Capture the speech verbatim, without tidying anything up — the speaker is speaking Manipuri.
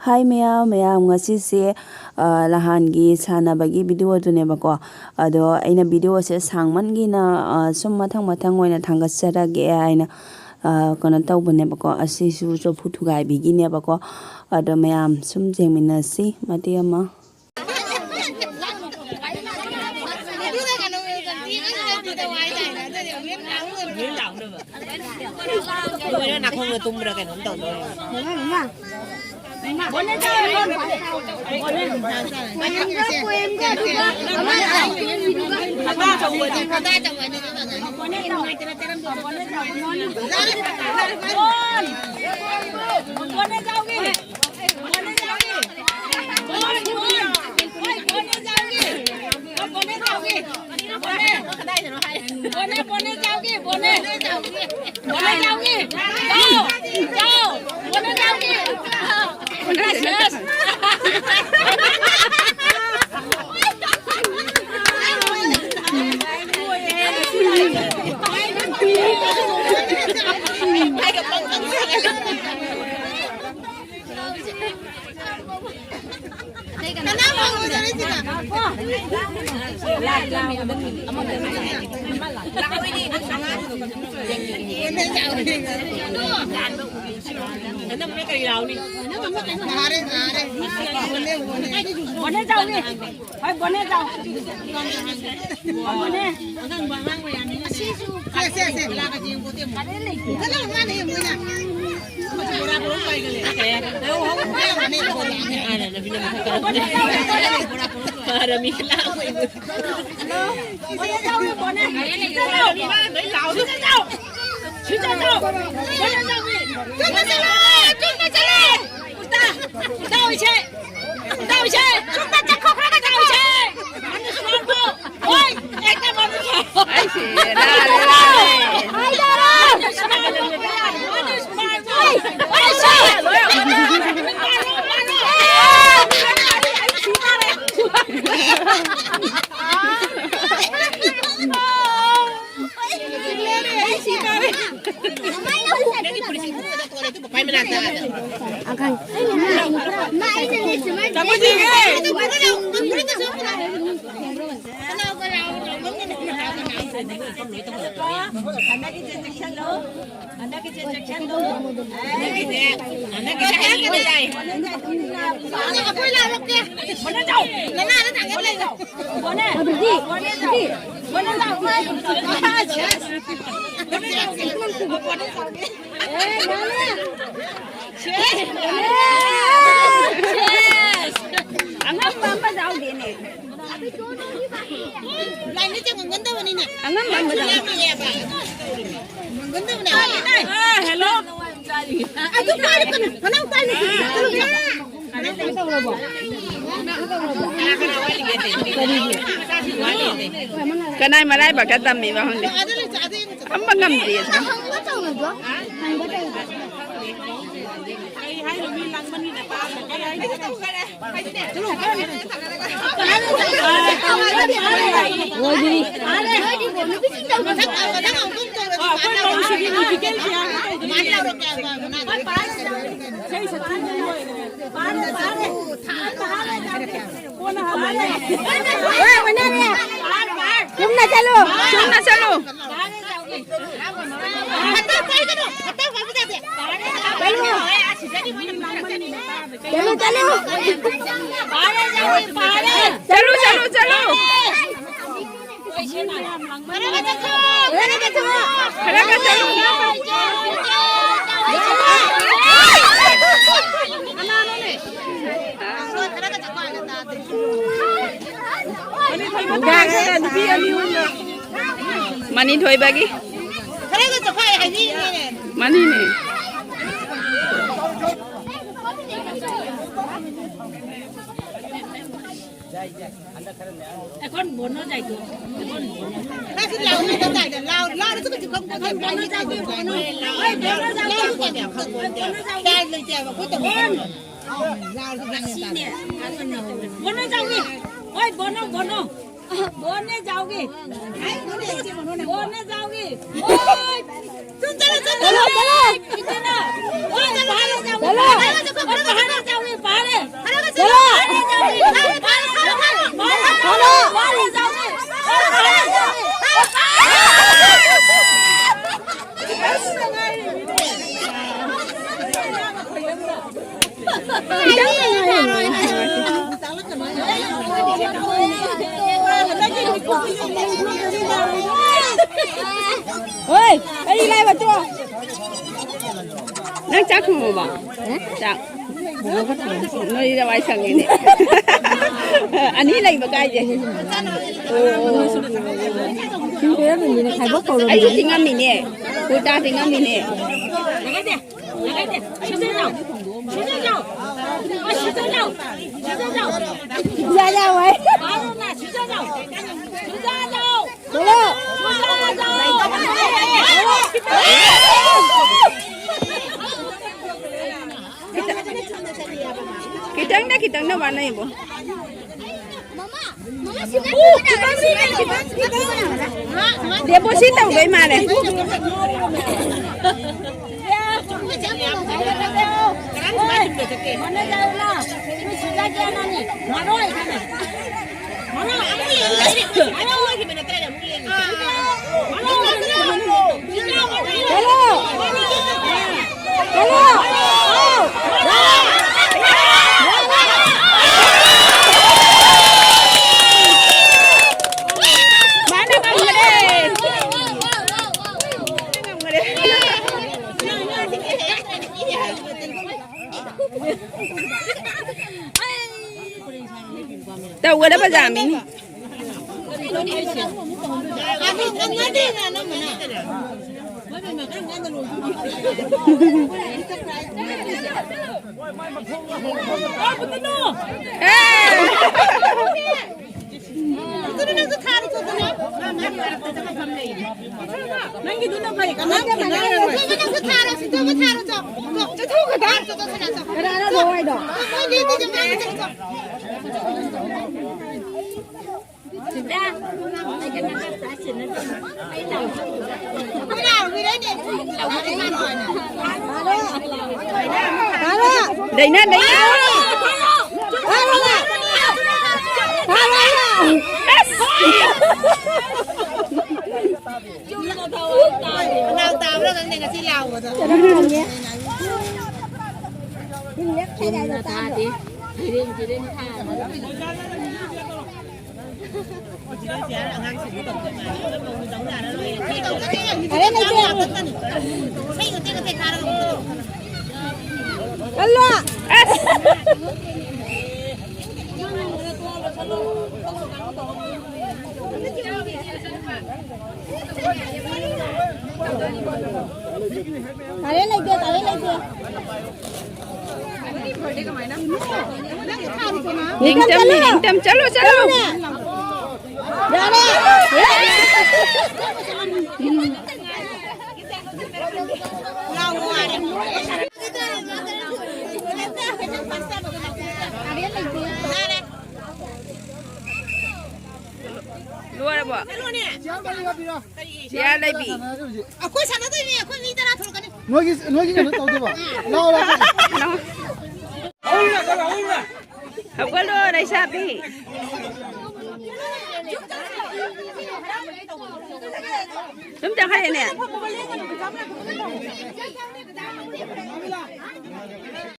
ꯍꯥꯏ ꯃꯌꯥꯝ, ꯃꯌꯥꯝ ꯉꯁꯤꯁꯦ, ꯑ, ꯅꯍꯥꯟꯒꯤ ꯁꯥꯟꯅꯕꯒꯤ video ꯗꯨꯅꯦꯕꯀꯣ꯫ ꯑꯗꯣ ꯑꯩꯅ video ꯁꯦ ꯁꯥꯡꯃꯟꯒꯤꯅ, ꯑ, ꯁꯨꯝ ꯃꯊꯪ ꯃꯊꯪ ꯑꯣꯏꯅ ꯊꯥꯡꯒꯠꯆꯔꯒꯦ ꯍꯥꯏꯅ, ꯑ, ꯀꯩꯅꯣ ꯇꯧꯕꯅꯦꯕꯀꯣ꯫ ꯑꯁꯤꯁꯨ ꯆꯐꯨ ꯊꯨꯒꯥꯏꯕꯤꯒꯤꯅꯦꯕꯀꯣ꯫ ꯑꯗꯣ ꯃꯌꯥꯝ ꯁꯨꯝ ꯌꯦꯡꯃꯤꯟꯅꯁꯤ ꯃꯇꯦꯛ ꯑꯃ꯫ ꯃꯣꯏꯅ ꯅꯥꯀꯣꯡꯗ ꯇꯨꯝꯕ꯭ꯔꯥ ꯀꯩꯅꯣꯝ ꯇꯧꯗꯧꯔꯦ꯫ ꯕꯣꯅꯦ, ꯕꯣꯅꯦ ꯆꯥꯎꯒꯦ, ꯕꯣꯅꯦ꯫ ꯕꯣꯅꯦ ꯆꯥꯎꯒꯦ꯫ ꯆꯥꯎ, ꯆꯥꯎ꯫ ꯕꯣꯅꯦ ꯆꯥꯎꯒꯦ꯫ Yes, yes. ꯕꯣꯅꯦ ꯆꯥꯎꯅꯤ꯫ ꯍꯣꯏ, ꯕꯣꯅꯦ ꯆꯥꯎ꯫ ꯕꯣꯅꯦ꯫ ꯁꯦ, ꯁꯦ, ꯁꯦ꯫ ꯍꯟꯗꯛꯀꯤ transaction-ꯗꯣ, ꯍꯟꯗꯛꯀꯤ transaction-ꯗꯣ, ꯑꯦ, ꯍꯟꯗꯛꯀꯤ ꯍꯥꯏꯔꯤꯕ ꯌꯥꯏ꯫ ꯑꯩꯈꯣꯏ ꯂꯥꯛꯑꯣ꯫ ꯕꯣꯅꯦ ꯆꯥꯎ꯫ ꯅꯅꯥꯗ ꯊꯥꯡꯒꯠ ꯂꯩ꯫ ꯕꯣꯅꯦ꯫ ꯕꯣꯅꯦ ꯆꯥꯎ꯫ ꯕꯣꯅꯦ ꯆꯥꯎ꯫ ꯑꯉꯝꯕ ꯑꯃ ꯌꯥꯎꯗꯦꯅꯦ꯫ ꯂꯥꯏꯟꯗ ꯆꯪꯉꯝꯒꯟꯗꯕꯅꯤꯅꯦ꯫ ꯑꯉꯝꯕ ꯑꯃ ꯌꯥꯎꯗꯦ꯫ ꯉꯝꯒꯟꯗꯕꯅꯦ꯫ ꯑꯥ, hello꯫ ꯑꯗꯨ ꯄꯥꯏꯔꯛꯀꯅꯨ꯫ ꯐꯅꯥꯎ ꯄꯥꯏꯔꯛꯀꯅꯨ꯫ ꯀꯅꯥꯏ ꯃꯔꯥꯏꯕꯛꯇ ꯇꯝꯃꯤꯕ ꯈꯪꯗꯦ꯫ ꯐꯝꯕ ꯉꯝꯗꯦ ꯑꯗꯨꯅ꯫ ꯆꯨꯝꯅ ꯆꯠꯂꯨ꯫ ꯆꯨꯝꯅ ꯆꯠꯂꯨ꯫ ꯆꯠꯂꯨ, ꯆꯠꯂꯨ꯫ ꯆꯠꯂꯨ, ꯆꯠꯂꯨ, ꯆꯠꯂꯨ꯫ ꯈꯔꯒ ꯆꯠꯂꯨ꯫ ꯅꯨꯄꯤ ꯑꯅꯤ ꯑꯍꯨꯝꯅ꯫ ꯃꯅꯤ ꯊꯣꯏꯕꯒꯤ꯫ ꯃꯅꯤꯅꯦ꯫ এখন বনো যাই তো। এখন বনো। এখন বনো যাও, বনো। ওই বনো যাও, বনো যাও। বনো যাও। বনো যাওগে। ওই বনো, বনো। বনে যাওগে। বনে যাওগে। ওই। চলো, চলো, চলো। ওই, পিছনে। ওই, চলো। ꯀꯔꯤ ꯂꯥꯏꯕ ꯇꯣ? ꯅꯪ ꯆꯥꯛ ꯊꯣꯡꯉꯕꯣ? ꯆꯥꯛ꯫ ꯅꯣꯏ ꯂꯋꯥꯏ ꯁꯪꯉꯤꯅꯦ꯫ ꯑꯅꯤ ꯂꯩꯕ ꯀꯥꯏꯁꯦ꯫ ꯑꯣ, ꯑꯣ꯫ ꯁꯤ ꯀꯣꯏꯔꯝꯃꯤꯅꯦ, ꯈꯥꯏꯕꯣꯛ ꯀꯧꯔꯝꯃꯤꯅꯦ꯫ ꯑꯩꯁꯨ ꯇꯤꯡꯉꯝꯃꯤꯅꯦ꯫ ꯀꯨꯔꯇꯥ ꯇꯤꯡꯉꯝꯃꯤꯅꯦ꯫ ꯈꯤꯇꯪꯗ ꯈꯤꯇꯪꯗ ꯋꯥꯅꯩꯕꯣ꯫ ꯗꯦꯕꯣꯁꯤ ꯇꯧꯗꯣꯏ ꯃꯥꯜꯂꯦ꯫ ꯇꯧꯒꯗꯕ ꯖꯥꯃꯤꯅꯤ꯫ ꯅꯪꯒꯤꯗꯨꯅ ꯐꯩ, ꯀꯅꯥꯝ ꯈꯦꯠꯅꯔꯔꯣꯏ꯫ ꯅꯪꯁꯨ ꯊꯥꯔꯣ, ꯁꯤꯗꯕ ꯊꯥꯔꯣ, ꯆꯣ꯫ ꯆꯣ, ꯆꯠꯊꯣꯛꯈ꯭ꯔꯗ? ꯆꯣ, ꯆꯣ, ꯆꯣ, ꯆꯣ꯫ ꯀꯅꯥꯅꯣ ꯂꯣꯏꯗꯣ? ꯃꯣꯏꯗꯤ ꯑꯗꯨꯗꯤ ꯃꯥꯅ ꯆꯠꯂꯣ꯫ ꯗꯩꯅ, ꯗꯩꯅ꯫ ꯀꯅꯥ ꯇꯥꯕ꯭ꯔꯥ ꯈꯪꯗꯦ ꯉꯁꯤ ꯂꯥꯎꯕꯗꯣ꯫ ꯆꯨꯝꯅ ꯊꯥꯗꯦ꯫ ꯐꯩꯔꯦꯡ ꯐꯩꯔꯦꯡ ꯊꯥ꯫ ꯑꯔꯦ, ꯂꯩꯇꯦ꯫ ꯀꯜꯂꯣ꯫ ꯑꯁ꯫ ꯇꯥꯔꯦ ꯂꯩꯇꯦ, ꯇꯥꯔꯦ ꯂꯩꯇꯦ꯫ ꯅꯤꯡꯇꯝ, ꯅꯤꯡꯇꯝ, ꯆꯠꯂꯣ, ꯆꯠꯂꯣ꯫ ꯌꯥꯔꯦ꯫ ꯂꯣꯏꯔꯕꯣ? ꯆꯤꯌꯥꯔ ꯂꯩꯕꯤ꯫ ꯑꯩꯈꯣꯏ ꯁꯥꯟꯅꯗꯣꯏꯅꯦ, ꯑꯩꯈꯣꯏ ꯃꯤ ꯇꯔꯥ ꯊꯣꯛꯂꯛꯀꯅꯤ꯫ ꯅꯣꯏꯒꯤ, ꯅꯣꯏꯒꯤ ꯀꯩꯅꯣ ꯇꯧꯗꯣꯏꯕ? ꯂꯥꯎ, ꯂꯥꯎ꯫ ꯍꯧꯒꯠꯂꯣ, ꯂꯩꯁꯥꯕꯤ꯫ ꯁꯨꯝ ꯆꯪꯈꯠꯂꯦꯅꯦ꯫